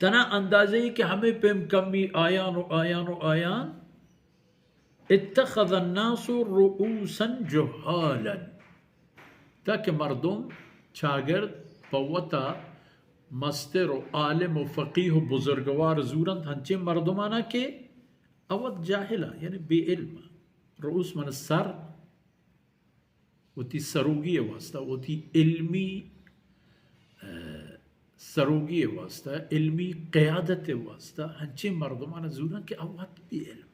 تنا اندازہ ای کہ ہمے پیم کمی آیان و آیان و آیان، اتخذ الناس رؤوسا جہالا، تاکہ مردم چاگرد پہ وتا مستر و عالم و فقیہ و بزرگوار زورنت، ہنچیں مردمانا کہ اوت جاہلا، یعنی بے علم۔ رؤوس من سر، وتی سروگی ء واسطہ، وتی علمی، ء، سروگی ء واسطہ، علمی قیادت ء واسطہ ہنچیں مردمان زوراں کہ اوت بے علم۔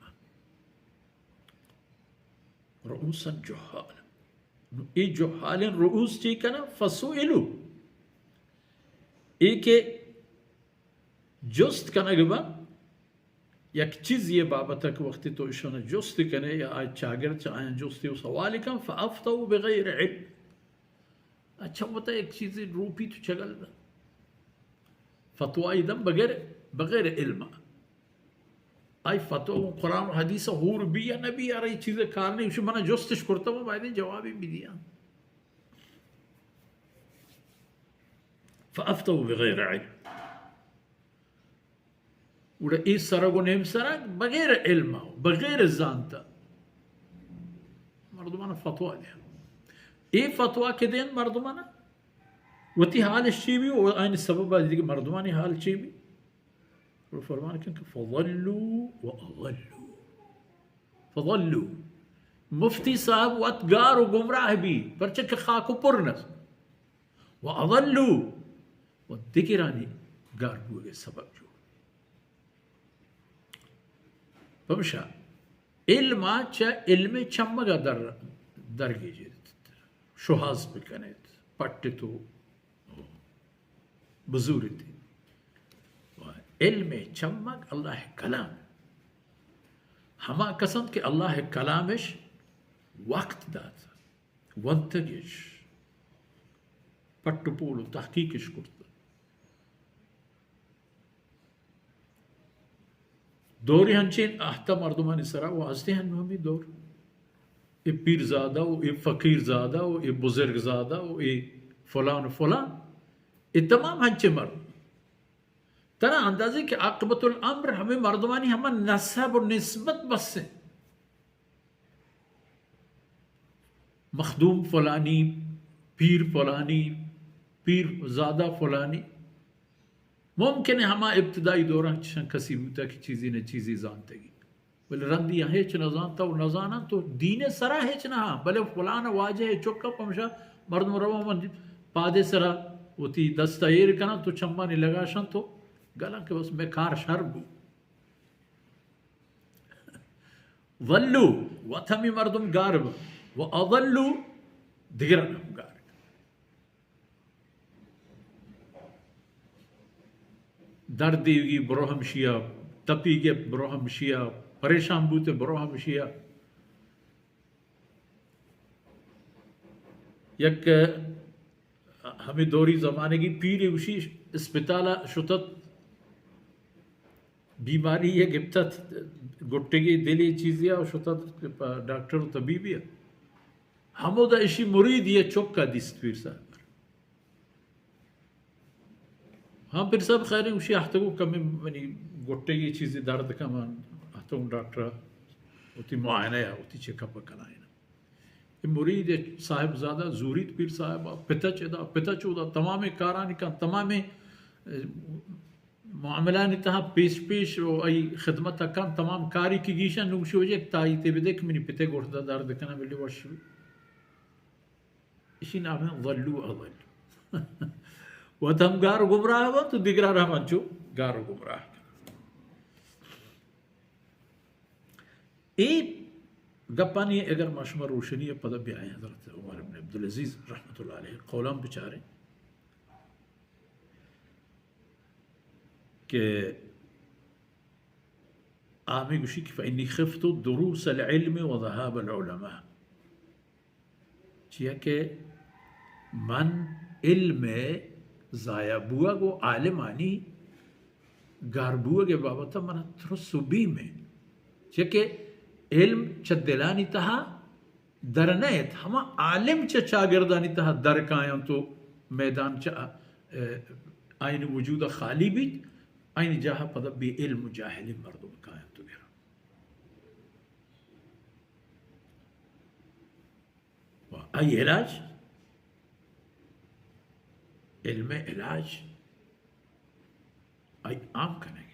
رؤوسا جہال۔ نو اے جہالیں رؤوس چی کناں؟ فسئلوا۔ اے کہ جست کنگ بنت، یک چیزی بابت کہ وقتی تو اشان جست کنے یا آئی چاگرد چہ آیان جستی و سوال کن، فافتوا بغیر علم۔ اچھا، وتا یک چیزی روپی تو چگل دن، فتوائی دن بغیر، بغیر علم۔ آئی فتوا قرآن و حدیث ہور بی یا نبی، یار، اے چیز کار نہیں، اشی منا جستش کرتا، ما باید جوابی بدیاں۔ فافتوا بغیر علم۔ گڑا اے سرگ و نیم سرگ بغیر علم ء، بغیر زانت ء مردمان ء فتوا دے۔ اے فتوا کہ دین مردمان ء، وتی حالش چی بی و آئین سبب ء دیگہ مردمانی حال چی بی؟ و فرمان کن کہ فضلوا و اضلوا۔ فضلوا۔ مفتی صاحب وت گار و گمراہ بی، پرچہ کہ خاک و پر نس۔ و اضلوا، و دگرانی گار بوگ سبب جو۔ پمشا علم چہ علم چمگا در، درگیجیت، شوہاز بکنیت، پٹت و بزوریت۔ و علم چمگ اللہ کلام۔ ہما کسند کہ اللہ کلامش وقت دات، ونتگش، پٹ و پول و تحقیقش کرت۔ دوری ہنچین آہتہ مردمانی سرا و ہستے ہن ہمی دور۔ اے پیرزادہ و اے فقیرزادہ و اے بزرگزادہ و اے فلان و فلان۔ اے تمام ہنچے مردم۔ ترا اندازے کہ عاقبت الامر ہمے مردمانی ہما نسب و نسبت بس انت۔ مخدوم فلانی، پیر فلانی، پیر زادہ فلانی۔ ممکن ہے ہما ابتدائی دوران چشان کسی بوتا کہ چیزی نہ چیزی زانتگی۔ بلے رندی آ ہچ نہ زانتا و نہ زاناں تو دین سرا ہچ نہ ہاں، بلے فلان واجہ چکا پمشا مردم روا من پادے سرا وتی دستا ایر کناں تو چمانی لگاشاں تو گلاں کہ بس میں کار شر بو۔ ضلوا، وت ہمی مردم گار بنت، و اضلوا، دگران ہم گار کنت۔ درد دیگی برو ہمشیا، تپی گپت برو ہمشیا، پریشان بوتے برو ہمشیا۔ یک ہمے دوری زمانگی پیرے گوشی اسپتال ء شتت، بیماری یے گپتت، گٹگے دلے چیزے ء شتت پہ ڈاکٹر و طبیبے ء۔ ہمودا اشی مریدی ء چک ء دیست پیر صاحب۔ ہاں پیر صاحب خیر انت، گوشی اہتگوں کمے منی گٹگے چیزے درد کن، من اہتگوں ڈاکٹر ء وتی معائنہ ء وتی چیک اپ ء کنائیناں۔ اے مرید صاحب زادہ زوریت پیر صاحب ء، پتچ ادا، پتچ اودا، تمامیں کارانی کن، تمامیں، اے، معاملانی تہا پیش پیش و آئی خدمت ء کن، تمام کاری کہ گیشن، نوں گوشی واجہ یک تائیتے بدے کہ منی پتے گردہ درد کناں، بلے وش بی۔ اشی نام انت ضلوا اضلوا۔ وت ہم گار و گمراہ بنت و دگران ہم انچو گار و گمراہ کنت۔ اے گپانی اگر ما شما روشنی ء پدا بیائیں حضرت عمر ابن عبدالعزیز رحمت اللہ علیہ قولان بچاریں کہ آ ہمے گوشی کہ فإني خفت دروس العلم وذهاب العلماء۔ چیا کہ من علم ء ضائع بوگ و عالمانی گار بوگ ء بابت ء من ترس و بیم انت۔ چیا کہ علم چہ دلانی تہا در نئیت، ہما عالم چہ چاگردانی تہا در کاینت و میدان چہ، ء، آئین وجود ء خالی بیت۔ آئی جاہ پدا بے علم و جاہلیں مردم کاینت و گرنت۔ و آئی علاج، علم علاج، آئی عام کنگ